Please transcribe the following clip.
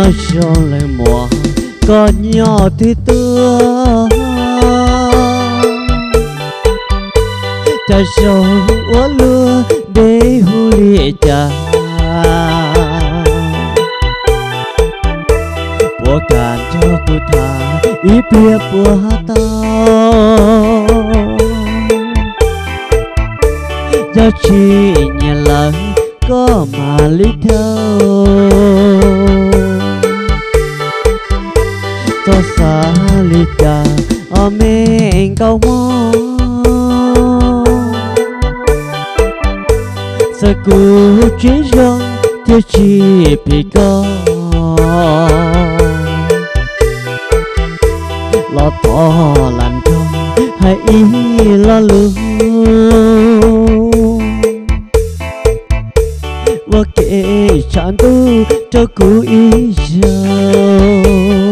Nyob zoo leej muam, koj nyob twg tuaj? Cas zoo ua luaj deb hu li cas? Puas kam nrog kuv tham ib pliag puas tau? Yog tsis nyiam lawm koj mam li dhau. Txhob xav li cas os me nkauj Hmoob, txawm kuv tsis zoo thiab tsis phim koj, los thov lam nrog hais ib lo lus ua kev tshav ntuj rau kuv ib zaug.